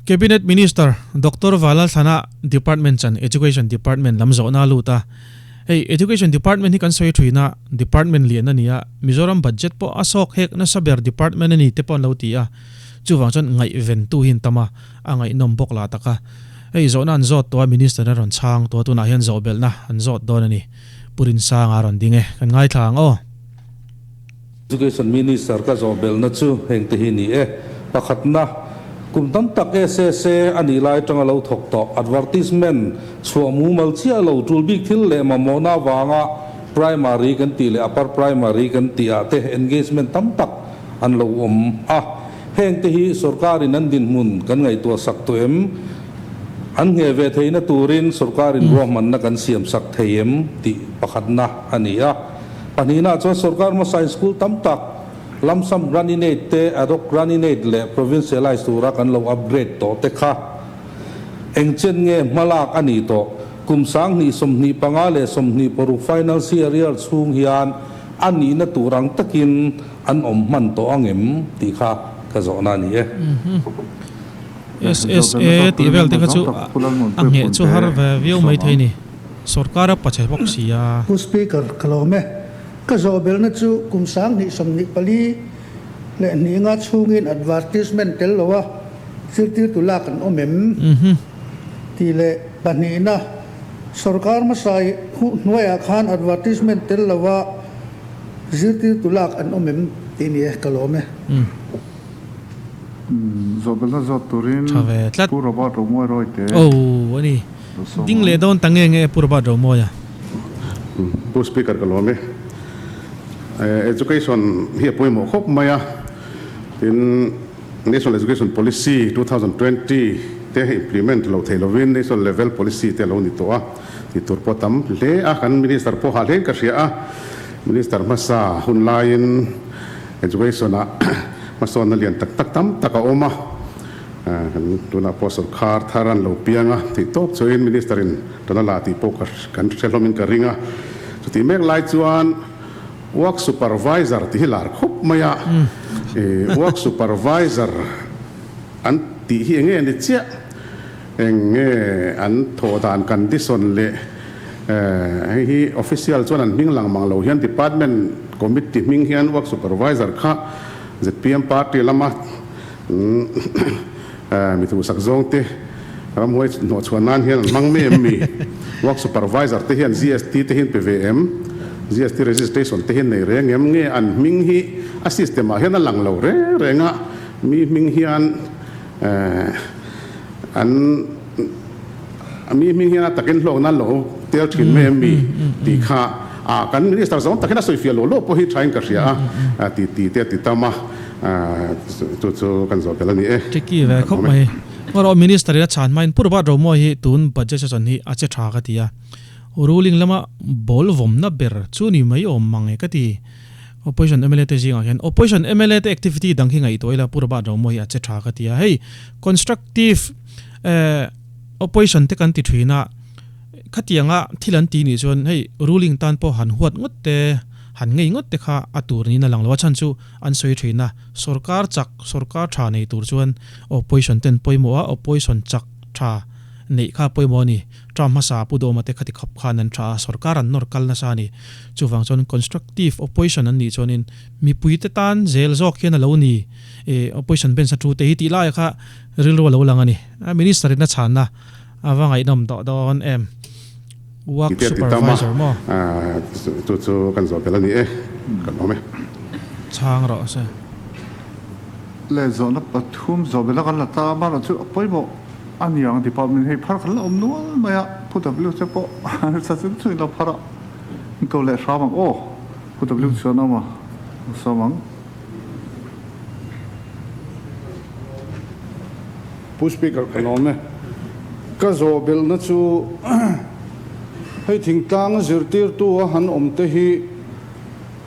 Cabinet Minister Doctor Valalthlana Department chan Education Department lam zawhna a lut a. Hei Education Department hi kan sawi thin a, Department lian a ni a, Mizoram budget pawh a sawk hek nasa ber Department a ni te pawh an lo ti a. Chuvang chuan ngaihventu hi an tam a, a ngaihnawm bawk lah tak a. Hei zawhna an zawt tawh a, Minister a rawn chhang tawh a, tunah hian zawhbelhna an zawt dawn a ni. Pu Rinsanga a rawn ding e, kan ngaithla ang aw. Education Minister ka zawh belhna chu hengte hi ni e. Pakhatna, kum tam tak SSA a nih lai atanga lo thawk tawh advertisement chhuah mumal chiah lo tul bik thil leh mamawhna avanga primary kan tih leh upper primary kan tih ah te engagement tam tak an lo awm a. Hengte hi sorkarin an dinhmun kan ngaihtuah sak tawh em? An ngheh ve theihna turin sorkarin ruahmanna kan siam sak thei em tih pakhatna a ni a. Pahnihna chuan sorkar hmasa in school tam tak lump sum grant-in-aid te, ad hoc grant-in-aid leh provincialize tura kan lo upgrade tawh te kha eng chen nge hmalak a nih tawh? Kum 2025 leh 26 financial year chhung hian a nihna tur ang takin an awm hman tawh ang em tih kha ka zawhna a ni e. SSA tih vel te kha chu a ngheh chu har ve viau maithei ni. Sorkar a pache bawk si a. Pu Speaker, ka lawm e. Ka zawhbelna chu kum 2024 leh hnih nga chhungin advertisement tel lo a zirtirtu lak an awm em? Tih leh pahnihna, sorkar hmasa hnuaiah khan advertisement tel lo a zirtirtu lak an awm em? Tih ni e, ka lawm e. Zawhbelna zawt turin Tha ve tlat. Pu Robert Romawi Rawite. Aw a ni. Ding leh dawn ta nge nge Pu Robert Romawia. Pu Speaker ka lawm e. Education hi a pawimawh khawp mai a, tin National Education Policy 2020 te implement lo thei lovin National Level Policy te a lo ni tawh a, tih tur pawh a tam hle a, kan Minister pawh hah hlein ka hria a, Minister hmasa hun laiin Education ah hmasawnna lian tak tak tam tak a awm a, Kan tunah pawh sawrkhar thar an lo piang a, tih tawp chuain Minister in tan a la tih pawh kan hre hlawmin ka ring a. Chutih mek lai chuan Work Supervisor tih hi lar khawp mai a, Work Supervisor an tih hi enge ni chiah? Eng nge an thawh dan condition leh hei hi official chuan an hming lang mang lo hian Department Committee hming hian Work Supervisor kha zpm party lama Mi duhsak zawng te ramhuai hnawhchhuah nan hian an hmang mai em mi? Work supervisor te hian GST te hian pe ve em? GST registration te hian nei reng em? Nge an hming hi a system ah hian a lang lo reng reng a, mi hming hian an mi hming hian a takin hlawk nan lo tel thin mai em mi? Tih kha kan minister zawng tak hian a sawifiah lo lo pawh hi thain ka hria a, ti ti te a ti tam a. Chu chu kan zawh tel a ni e. Tricky ve khawp mai. Erawh Minister in a chhan hmain Pu Robert Romawi hi tun budget session hi a che tha ka ti a. Ruling lama ball vawmna ber chu ni mai awm mang e ka ti. Opposition mla te zingah hian Opposition mla te activity dang hi ngaihtuah ila Pu Robert Romawi hi a che tha ka ti a. Hei constructive opposition te kan ti thin a, khatianga thil an ti nih chuan hei ruling tan pawh han huat ngawt te han ngei ngawt te kha a tur niin a lang lo a chhan chu An sawi thin a, sorkar chak, sorkar tha nei tur chuan opposition ten pawimawh a, opposition chak tha neih kha pawimawh a ni. Term hmasa Pu Dawma te khati khawp khan an tha a, sorkar an nawr kal nasa a ni. Chuvang chuan constructive opposition an nih chuanin mipuite tan zel zawk hian a lo ni. Opposition bench a thu te hi tih laia kha rilru a lo lang a ni. Minister in a chhanna a va ngaihnawm tawh dawn em? Work supervisor maw? Chu chu kan zawh tel a ni e, kan awm e. Chhang rawh se. Le zawhna pathum zawh bela kan la ta a, mahla chu a pawimawh a ni ang department hei phar kan la awm nual mai a, Pu W che pawh sa chung chungin lo phar a, in ko leh hram ang aw, Pu W chuan awm a, sawm ang. Pu Speaker ka lawm e. Ka zawh belhna chu hei thingtlang zirtirtu a han awm te hi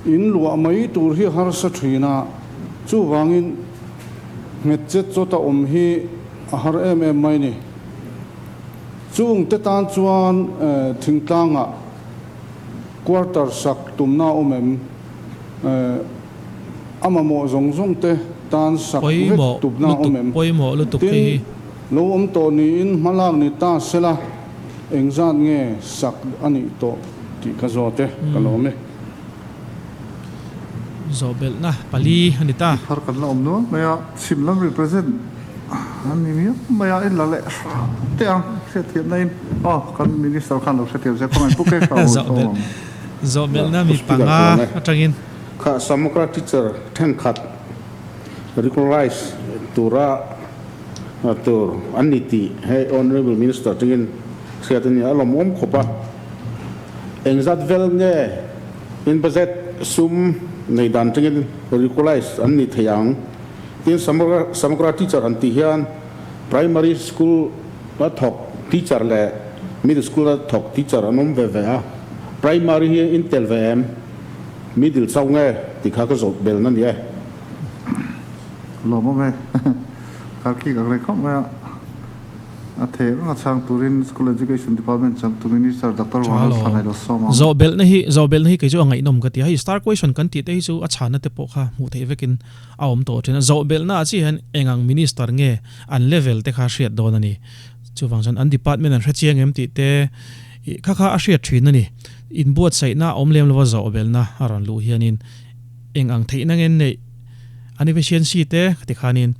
in luah mai tur hi harsa thin a, chuvangin nghet chet chawt a awm hi a har em em mai ni. Chung te tan chuan thingtlangah quarter sak tumna a awm em? A mamawh zawng zawng te tan sak vek Pawimawh tupna a lutuk, awm em? pawimawh lutuk hei Tin, hi. Lo awm tawh niin hmalak ni ta sela engzat nge sak a nih tawh tih ka zawt e, ka lawm e. Zawhbelhna pali a ni ta. Thar kan la awm nual mai a, chhim lam represent an ni miau mai a, in la leh hram teh ang hriatthiamna in aw kan minister khan lo hrethiam se khawngaih pu Kesha aw saw ang. Zawhbelhna mi panga atangin. Kha Samukra teacher thenkhat regularize tura tur an ni tih hei Honourable Minister tangin hriat a ni a, lawmawm khawp a. Engzat vel nge in budget sum nei dan tangin regularize an ni thei ang? Tin, Samagra teacher han tih hian primary school a thawk teacher leh middle school a thawk teacher an awm ve ve a, primary hi in tel ve em? Middle chauh nge tih kha ka zawh belna ni e. Lawmawm e. Karki ka rei khawp mai a. A thei reng a chhang turin School Education Department changtu Minister Doctor Ronald Thlanai lo sawm ang. Zawhbelhna hi zawhbelhna hi kei chu a ngaihnawm ka ti a, hei star question kan tih te hi chu a chhanna te pawh kha hmuh theih vekin a awm tawh thin a, zawhbelhna ah chiah hian eng ang minister nge an level te kha hriat dawn a ni. Chuvang chuan an department an hre chiang em tih te ih kha kha a hriat thin a ni. Inbuatsaihna a awm lem lova zawhbelhna a rawn luh hianin eng ang theihna nge neih an efficiency te tikhanin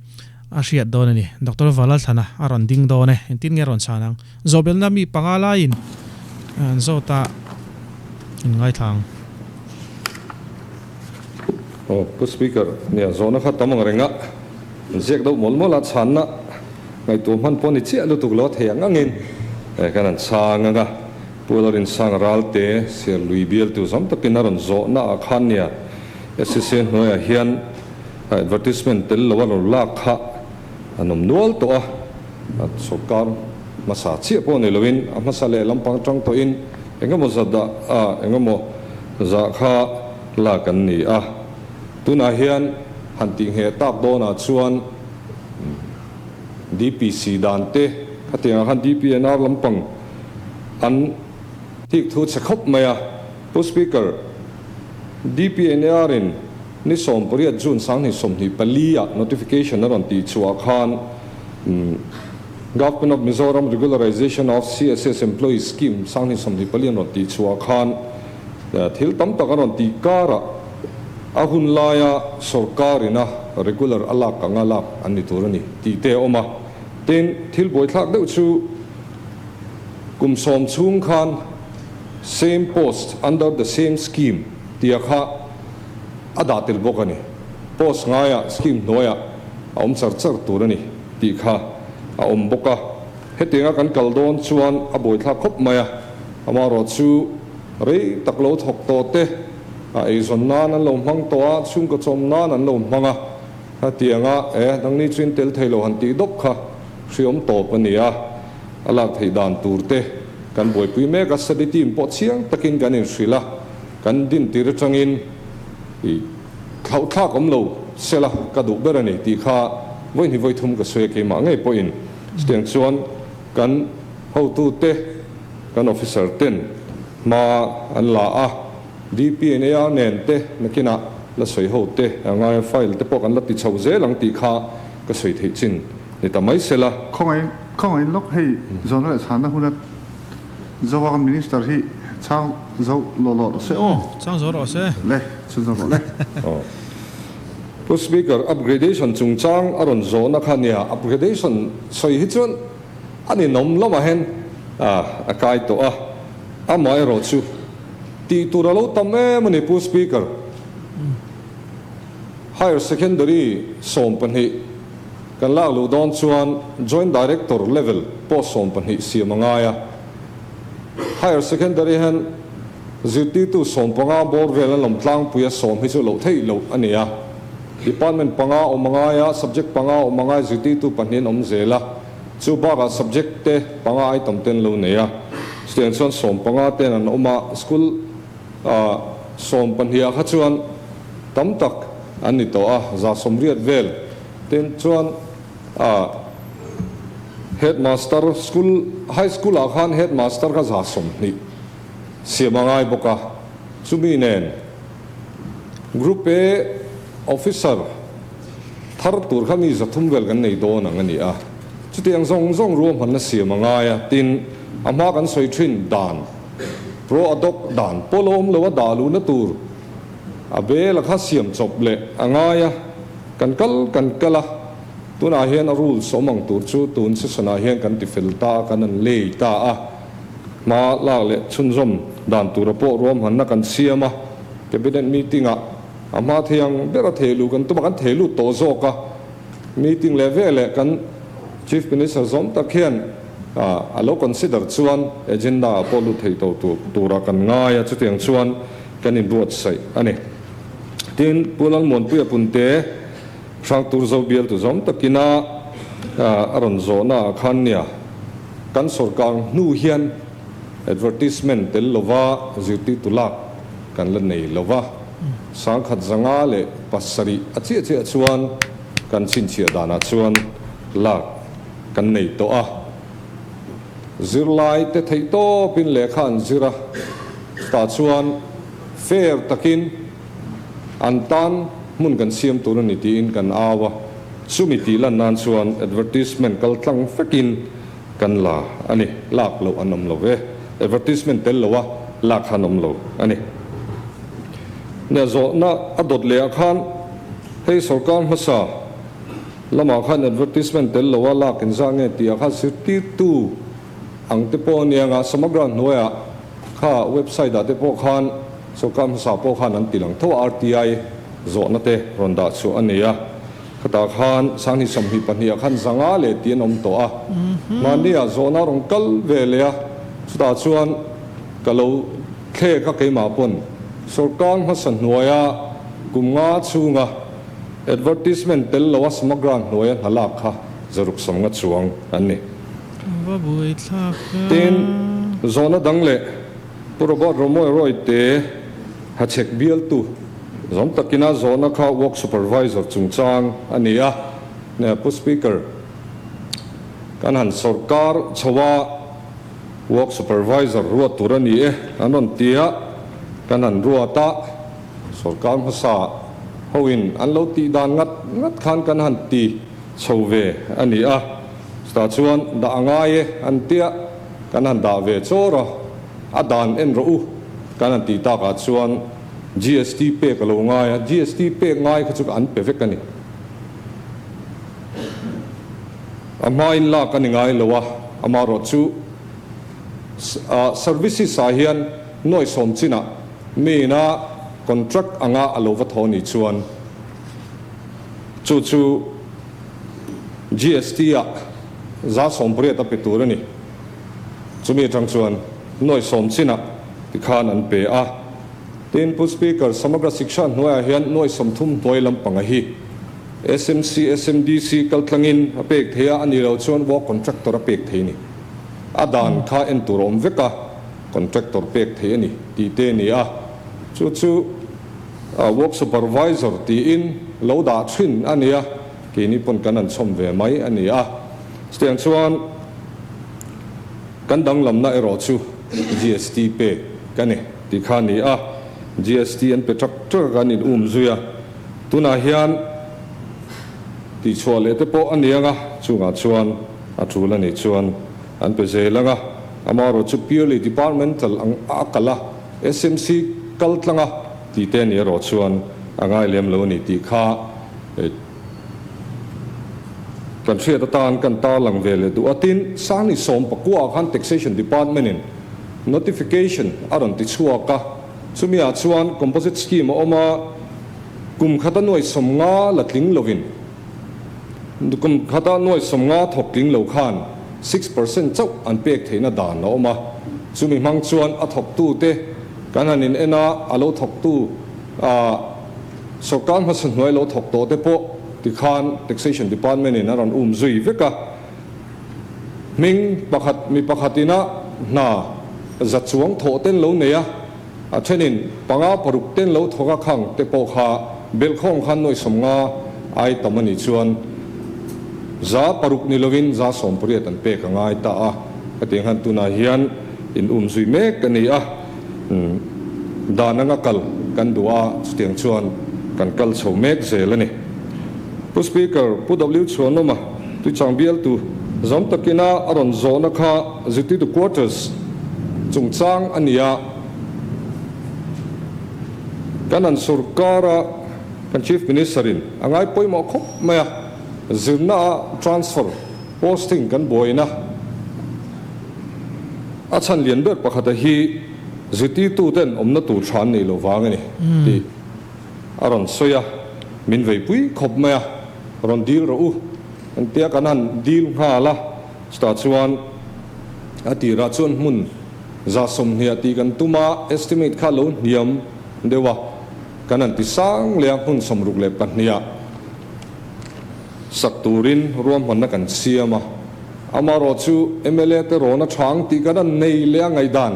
A hriat dawn a ni. Doctor Valalthlana a rawn ding dawn e. Engtin nge a rawn chhan ang? Zawhbelna mi panga laiin an zawt a, in ngaithla ang. Aw, Pu Speaker, nia zawhna kha tam ang reng a, an ziak deuh mawlh mawlh a, chhanna ngaihtuah hman pawh ni chiah lutuk lo a thei ang angin kan han chhang ang a. Pu Larinsang Ralte, Serlui bialtu zam takin a rawn zawhna ah khan nia SCC hnuaiah hian Advertisement tel lo a rawn lak kha an awm nual tawh a, sawrkar hmasa chiah pawh ni loin a hmasa leh lampang tang tawhin engemaw zat ah engemaw zah kha lak an ni a. Tunah hian han tihngheh tak dawnah chuan DPC dan te khatiangah khan DPNR lampang an thik thu chhe khawp mai a. Pu Speaker, DPNR in Ni 18 June 2024 ah notification a rawn tih chhuah khan Government of Mizoram Regularization of CSS Employees Scheme 2024 an rawn tih chhuah khan thil tam tak a rawn tih karah a hun laia sorkar ina regular a lak anga lak an ni tur a ni tih te a awm a. Tin, thil buaithlak deuh chu kum 10 chhung khan same post under the same scheme tia kha a dah tel bawk a ni. Post ngaiah scheme hnuaiah a awm char char tur a ni tih kha a awm bawk a. Hetianga kan kal dawn chuan a buaithlak khawp mai a, amaherawh chu rei tak lo thawk tawh te a eizawn nan an lo hmang tawh a, chhungkaw chawm nan an lo hmang a, hetianga e nangni chu in tel thei lo han tih dawp kha hriawm tawp a ni a, a lak theih dan tur te kan buaipui mek a, study team pawh chiang takin kan inhrilh a. Kan din tir atangin i thlauhthlak awm lo sela ka duh ber a ni tih kha vawihnih vawithum ka sawi a, keimah ngei pawhin chutiang chuan kan hotute, kan officer ten hma an la a, DPNAR nen te nakinah la sawi ho te a ngai a, file te pawh kan la ti chho zel ang tih kha ka sawi theih chin ni ta mai sela. Khawngaih khawngaih lawk hei zawhna leh chhanna huna Zoa kan minister hi chhang zo law law rawh se aw. Chhang zo rawh se. Le, chhun zo rawh le. Aw. Pu Speaker, upgradation chungchang a rawn zawhna kha nia, upgradation sawi hi chuan a ninawm lamah hian a kai tawh a, amaherawh chu tih tur a lo tam em a ni Pu Speaker. Higher Secondary 12 Kan lak luh dawn chuan Joint Director level post 12 siam a ngai a. Higher Secondary hian zirtirtu 15 bawr vel an lawm tlangpui a, 10 hi chu loh theih loh a ni a. Department panga awm a ngai a, subject panga awm a ngai, zirtirtu pahnih an awm zel a. Chu bakah subject te panga item te an lo nei a. Chutiang chuan 15 ten an awm a, school 12 ah kha chuan tam tak an ni tawh a, 180 vel. Tin chuan ah headmaster school high school ah khan headmaster kha 120 siam a ngai bawk a, chumi nen group A officer thar tur kha mi 300 vel kan nei dawn ang a ni a. Chutiang zawng zawng ruahmanna siam a ngai a, tin, a hma kan sawi thin dan, pro ad hoc dan pawh lo awm lo a dah luhna tur a bel a kha siam chawp leh a ngai a, kan kal kan kal a, tunah hian a rules awm ang tur chu tun session ah hian kan ti fel ta a, kan an lei ta a, hma lak leh chhunzawm dan tura pawh ruahmanna kan siam a, cabinet meeting ah a hma thei ang ber a thei luh kan tum a, kan thei lut tawh zawk a. Meeting leh ve leh kan Chief Minister zawm tak hian a lo consider chuan agenda ah pawh lut thei to tura kan ngai a, chutiang chuan kan inbuatsaih a ni. Tin, Pu Lalmuanpuia Punte, Hrangtur Zo bialtu zawm takina a rawn zawhna ah khan nia, kan sawrkar hnu hian advertisement tel lova zirtirtu lak kan la nei lova, 1507 a chiah chiah chuan kan chhinchhiah danah chuan lak kan nei tawh a. Zirlai te theih tawpin lehkha an zir a, chutah chuan fair takin an tan hmun kan siam tur a ni tiin kan au a, chumi tih lan nan chuan advertisement kal tlang vekin kan la a ni, lak loh an awm lo ve, advertisement tel lo a lak khan awm lo a ni. Nia zawhna a dawt leh ah khan hei sorkar hmasa lamah khan advertisement tel lo a lak in zah nge tih ah khan zirtirtu ang te pawh a nia nga Samagra hnuaiah kha website ah te pawh khan sorkar hmasa pawh khan an ti lang tho a RTI zawhna te rawn dah chhuah a ni a. Khatah khan 2022 ah khan zanga leh tih an awm tawh a, mahniah zawhna a rawn kal ve leh a, chutah chuan ka lo thlek a keimah pawn sawrkar hmasa hnuaia kum nga chhunga advertisement tel lo a samagra hnuaia hna lak kha zaruk 50 chuang an ni. Va buai thlak a. Tin, zawhna dang leh Pu Robert Romoy Royte hachhek bialtu Zawm takina zawhna kha Work Supervisor chungchang a ni a, Pu Speaker, kan han sawrkar chho a, Work Supervisor ruat tur a ni e an rawn ti a, kan han ruat a, sawrkar hmasa hoin an lo tih dan ngat ngat khan kan han ti chho ve a ni a, chutah chuan dah a ngai e an tia, kan han dah ve chawr a, a dan en rawh u kan han tih takah chuan GST pek a lo ngai a, GST pek ngai kha chu an pe vek a ni. A hmain lak a ni ngai lo a, amaherawh chu services ah hian nuai sawm chinah mi ina contract anga a lo va thaw ni chuan chu chu GST ah 180 a pe tur a ni. Chumi atang chuan nuai sawm chinah tikhan an pe a. Tin, Pu Speaker, Samagra Shiksha hnuaiah hian nuai 30 hnuai lampanga hi SMC, SMDC kaltlangin a pek thei a, a ni lo chuan work contractor a pek thei a ni. A dan kha en tur a awm vek a, contractor pek thei a ni tih te a ni a. Chu chu work supervisor tiin lo dah thin a ni a, keini pawn kan han chhawm ve mai a ni a. Chutiang chuan kan danglamna erawh chu GST pek a ni tih kha a ni a, GST an pe ṭak ṭak a kan in um zui a, tunah hian tihchhuah leh te pawh a ni ang a, chungah chuan a ṭul a nih chuan an pe zel ang a, amaherawh chu purely departmental ang a kal a, SMC kal tlang a tih te a nih erawh chuan a ngai lem lo a ni tih kha. Kan hriat atan kan tarlang ve leh duh a, tin, 2019 ah khan Taxation Department in notification a rawn ti chhuak a, chumi ah chuan composite scheme a awm a, kum khata nuai 50 la tling lovin, kum khata nuai 50 thawk tling lo khan 6% chauh an pek theihna dan a awm a, chumi hmang chuan a thawktu te kan han in en a, a lo thawktu ah. Sawrkar hmasa hnuai lo thawk tawh te pawh tikhan Taxation Department in a rawn um zui vek a, hming pakhat mi pakhat ina hna za chuang thawh ten lo nei a, a thenin panga paruk ten lo thawk a khang te pawh kha belhkhawm khan nuai 50 ai tam a nih chuan 600 ni lovin 180 an pek a ngai ta a, hetiang hian tunah hian in um zui mek a ni a. Dan anga kal kan duh a, chutiang chuan kan kal chho mek zel a ni. Pu Speaker, Pu W Chhuanawma, Tuichang bialtu Zam takina a rawn zawhna kha zirtirtu quarters chungchang a ni a. Kan han sorkara kan Chief Minister in a ngai pawimawh khawp mai a, zirna a transfer, posting kan buaina a chhan lian ber pakhata hi zirtirtu ten awmna tur tha an nei lo vang a ni tih a rawn sawi a, min veipui khawp mai a, rawn dil rawh u. Engtia kan han dil nghal a, chutah chuan a tirah chuan hmun 120 tih kan tum a, estimate kha lo hniam deuh a, kan han ti sang leh a, hmun 62 ah sak turin ruahmanna kan siam a. Amaherawh chu mla te rawn a chhang tih kan han nei leh a ngaihdan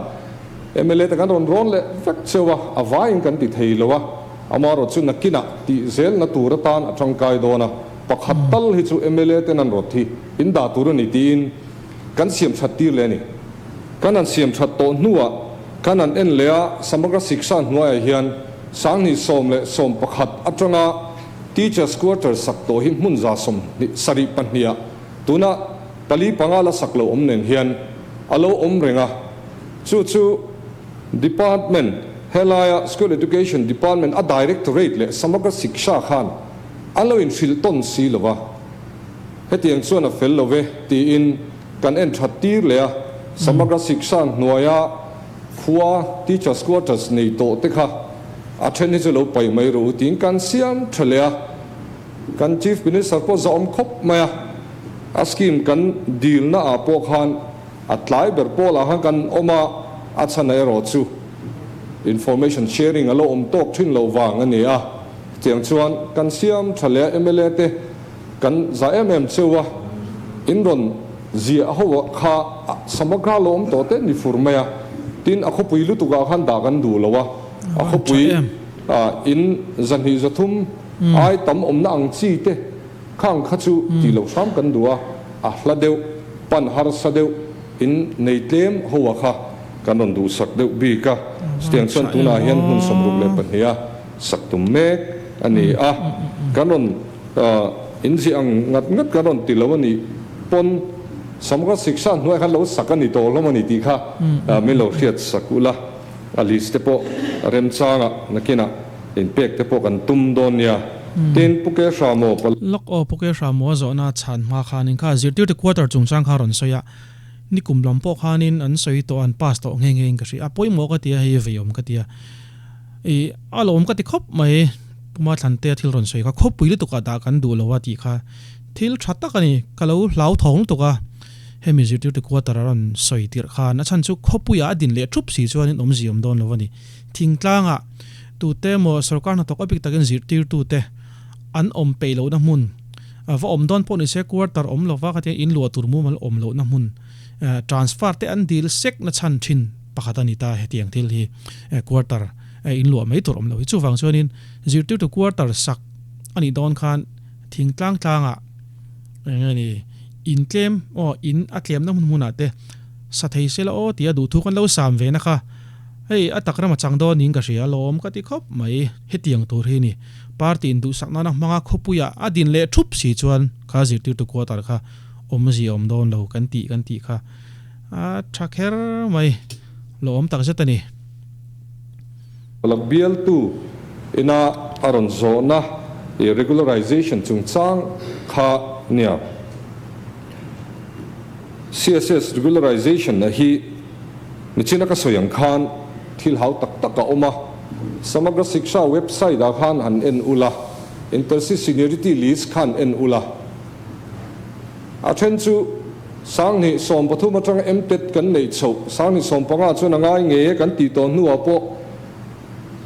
mla te kan rawn rawn leh vek cheu a, a vaiin kan ti thei lo a, amaherawh chu nakinah tih zelna tur atan a tangkai dawn a. Pakhat tal hi chu mla ten an rawt hi in dah tur a ni tiin kan siam that tir leh a ni. Kan han siam that tawh hnuah kan han en leh a, Samagra Shiksha hnuaiah hian 2011 atanga Teachers Quarters sak tawh hi hmun 172 ah tuna pali panga la sak lo awm nen hian a lo awm reng a, chu chu Department helaia School Education Department a Directorate leh Samagra Shiksha khan A lo inhrilh tawn si lo va, hetiang chuan a fel lo ve tiin kan en that tir leh a, Samagra Shiksha hnuaia khua Teachers Quarters nei tawh te kha a then hi chu lo paih mai rawh u tiin kan siam tha leh a, kan Chief Minister pawh zahawm khawp mai a, a scheme kan dilna ah pawh khan a tlai ber pawl ah khan kan awm a, a chhan erawh chu information sharing a lo awm tawk thin loh vang a ni a. Chutiang chuan kan siam tha leh a mla te kan za em em cheu a, in rawn ziah ho ah kha samagra lo awm tawh te ni fur mai a, tin a khawpui lutuk ah khan dah kan duh lo a, a khawpui in 200 300 ai tam awmna ang chi te khang kha chu tih loh hram kan duh a, a hla deuh pan harsa deuh in nei tlem ho ah kha kan rawn duhsak deuh bik a, chutiang chuan tunah hian hmun 62 a. Sak tum mek a ni a, kan rawn inziah ang ngat ngat kan rawn ti lo a nih pawn Samagra Shiksha hnuaiah khan lo sak a ni tawh hlawm a ni tih kha min lo hriat sak ula, a list te pawh remchangah nakinah inpek te pawh kan tum dawn nia. Tin, Pu Kehra maw pal. Lawk aw, Pu Kehra maw a zawhna chhan hma khanin kha zirtirtu quarter chungchang kha rawn sawi a, nikum lam pawh khanin an sawi tawh an pass tawh nghe nghe in ka hria a, pawimawh ka ti a, hei veiawm ka ti a. I a lawm ka ti khawp mai, Puma Thlantea thil rawn sawi kha khawpui lutukah dah kan duh lo a tih kha thil tha tak a ni, ka lo hlauthawng lutuk a, hemi zirtirtu quarter a rawn sawi tirh khan a chhan chu khawpuiah a din leh thup si chuanin awmzia awm dawn lo a ni. Thingtlangah tute emaw sorkar hnathawk a bik takin zirtirtute an awm peih lohna hmun, va awm dawn pawh nise quarter awm lova khatia in luah tur mumal awm lohna hmun transfer te an dil sek na chhan thin. Pakhat a ni ta hetiang thil hi quarter in luah mai tur awm lo hi. Chuvang chuanin zirtirtu quarter sak a nih dawn khan thingtlang tlangah eng nge ni in tlem aw in a tlemna hmun hmunah te sa thei se la aw tia duhthu kan lo sam ve na kha hei a tak rama chang dawn niin ka hria alawm ka ti khawp mai. Hetiang tur hi ni party in duhsak nana hmanga khawpuiah a din leh thup si chuan kha zirtirtu quarter kha awmzia awm dawn lo kan tih kan tih kha. A tha kher mai, lawm tak zet a ni. Palak bialtu ina a rawn zawhna i regularization chungchang kha nia. CSS regularization a hi nichina ka sawi ang khan thil hau tak tak a awm a, Samagra Shiksha website ah khan han en ula, Intersi Seniority List khan en ula. A then chu 2013 atanga MTET kan neih chhoh, 2015 chuan a ngai ngei e kan tih tawh hnuah pawh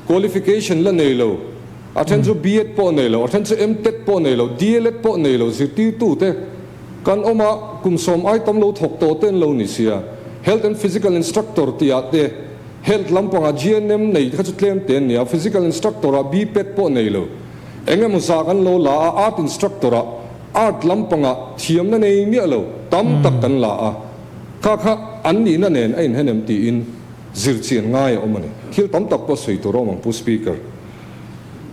qualification la nei lo, a then chu BEd pawh nei lo, a then chu MTET pawh nei lo, DLEd pawh nei lo zirtirtute kan awm a, kum sawm ai tam lo thawk tawh te an lo ni sia. Health and Physical Instructor tihah te Health lampangah GNM nei kha chu tlem te an ni a, Physical Instructor ah BPEd pawh nei lo, eng emaw zah kan lo la a, Art Instructor ah Art lampangah thiamna nei miah lo tam tak kan la a, kha kha an nihna nen a inhen em tiin zirchian ngai a awm a ni. Thil tam tak pawh sawi tur a awm ang Pu Speaker.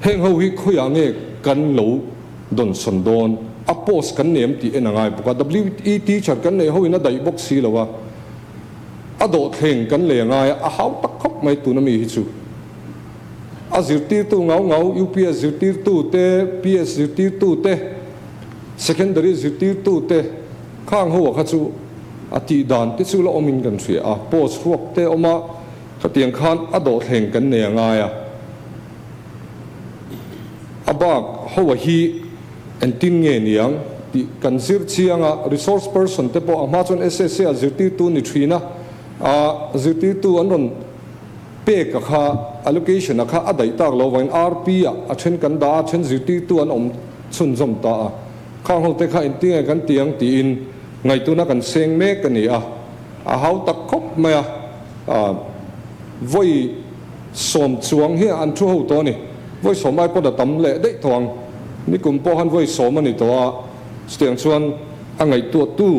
Heng ho hi khawiah nge kan lo dawnsawn dawn? A post kan nei em tih en a ngai bawk a, WE teacher kan neih hoin a daih bawk si lo a, a dawhthleng kan lei a ngai a, a hau tak khawp mai tuna mi hi chu. A zirtirtu ngau ngau, UPS zirtirtu te, PS zirtirtu te, Secondary zirtirtu te khang ho a kha chu a tih dan te chu la awmin kan hria a, post ruak te awm a, khatiang khan a dawhthleng kan nei a ngai a. A bak ho a hi engtin nge niang tih kan zir chiang a, resource person te pawh a hma chuan SSA ah zirtirtu ni thin a, a zirtirtu an rawn pek a kha allocation a kha a daih tak lo vangin RP ah a then kan dah a, a then zirtirtu an awm chhunzawm ta a, khang ho te kha engtin nge kan ti ang tiin ngaihtuahna kan seng mek a ni a, a hau tak khawp mai a, vawi. Sawm chuang hi an thu ho tawh a ni. Vawi sawm ai pawh a tam leh daih tawh ang. Nikum pawh han vawi sawm a ni tawh a, chutiang chuan a ngaihtuahtu,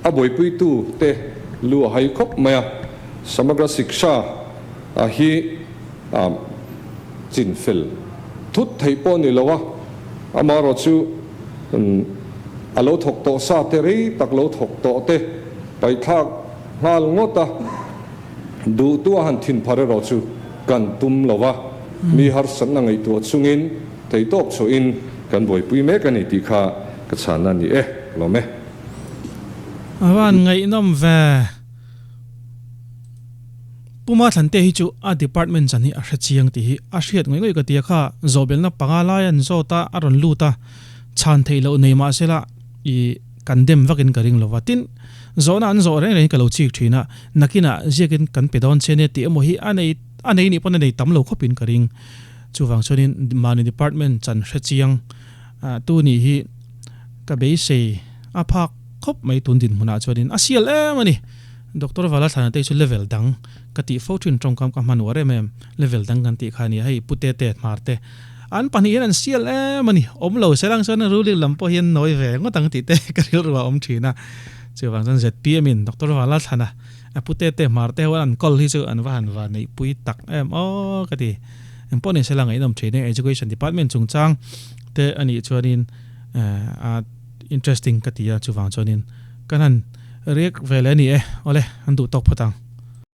a buaipuitu te lu a hai khawp mai a. Samagra Shiksha a hi chin fel thut theih pawh a ni lo a, amaherawh chu a lo thawk tawh sa te rei tak lo thawk tawh te paihthlak nghal ngawt a. Duhtu a han thin phar erawh chu kan tum lo va, mi harsatna ngaihtuah chungin theihtawp chhuahin kan buaipui mek a ni tih kha ka chhanna a ni e, lawm e. A van ngaihnawm ve. Puma Thlante hi chu a department chan hi a hre chiang tih hi a hriat ngawih ngawih ka ti a kha zawhbelna panga lai an zawt a a rawn lut a chhan theih loh nei mahsela i kan dem vakin ka ring lo va tin zawhna an zawh reng reng hi ka lo chik thin a Nakinah ziakin kan pe dawn che nia tih emaw hi a nei a nei nih pawn a nei tam lo khawpin ka ring. Chuvang chuanin mahni department chan hre chiang tu nih hi ka beisei a phak khawp mai tun dinhmunah chuanin a sial em a ni. Doctor Vala Thlana te hi chu level dang ka tih fo thin tawngkam ka hman uar em em level dang kan tih kha a ni a hei Pute te Hmar te an pahnih hian an sial em a ni. Awm lo se lang chuan ruling lam pawh hian nawi ve ngawt ang tih te ka rilru a awm thin a. Chuvang chuan zpm in Doctor Vala Thlana a pute te hmar te ho an call hi chu an va han va neihpui tak em aw ka ti. Engpawh ni sela ngaihnawm thin e Education Department chungchang te a nih chuanin a interesting ka ti a chuvang chuanin kan han react ve leh a ni e. Awle an duh tawk phawt ang.